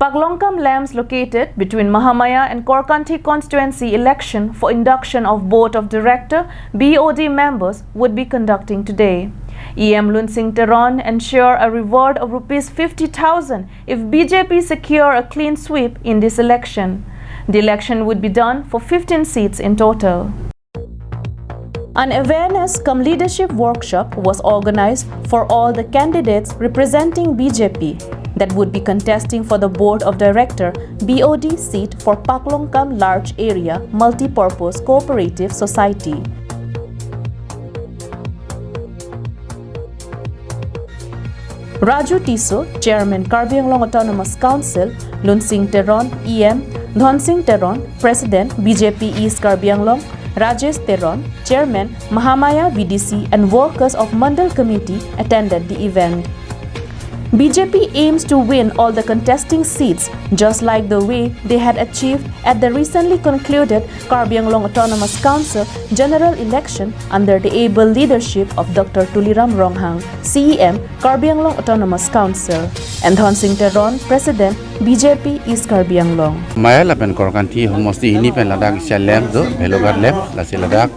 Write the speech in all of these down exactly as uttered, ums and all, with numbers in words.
Paklongkam LAMPS, located between Mahamaya and Korkanthi constituency, election for induction of Board of Director, B O D, members would be conducting today. E M Lunsing Teron ensure a reward of rupees fifty thousand if B J P secure a clean sweep in this election. The election would be done for fifteen seats in total. An awareness cum leadership workshop was organized for all the candidates representing B J P that would be contesting for the Board of Director, B O D, seat for Paklongkam Large Area Multi-Purpose Cooperative Society. Raju Tisso, Chairman Karbi Anglong Autonomous Council, Lunsing Teron, E M, Dhonsing Teron, President, B J P East Karbi Anglong, Rajesh Teron, Chairman, Mahamaya V D C, and workers of Mandal Committee attended the event. B J P aims to win all the contesting seats, just like the way they had achieved at the recently concluded Karbi Anglong Autonomous Council general election under the able leadership of Doctor Tuliram Ronghang, C E M, Karbi Anglong Autonomous Council, and Dhonsing Teron, President, B J P East Karbi Anglong. Maya lapen Korkanthi homosti hini pen ladak isi a-LAMPS do, Bhelughat LAMPS, lasi ladak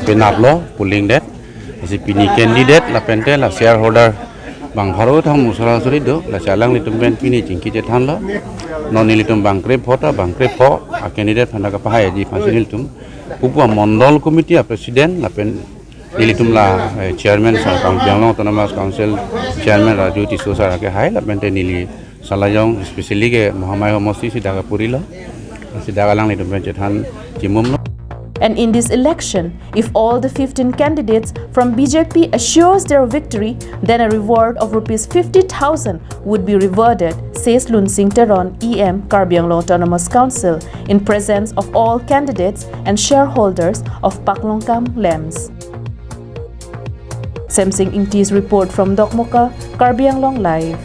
penaplo polling det, lasi pini candidate lapen te la shareholder bang pharo thang musara suri do, lasi alanglitum pen pini chingki chethanlo. Non nelitum bang krepho ta, bang krepho a-candidate aphan ta kapahai aji aphansi nelitum pupu a-Mandal Committee a-President lapen nelitum la, eh, Chairman sar, Karbi Anglong Autonomous Council Chairman Raju Tisso sar ke hai lapen te neli salajong, especially ke Mahamaya homosti si dak purilo, si dak alanglitum pen chethan chimumlo. And in this election, if all the fifteen candidates from B J P assures their victory, then a reward of rupees fifty thousand would be rewarded, says Lunsing Teron, E M, Karbi Anglong Autonomous Council, in presence of all candidates and shareholders of Paklongkam LAMPS. Semsing Ingti's report from Dokmoka, Karbi Anglong Live.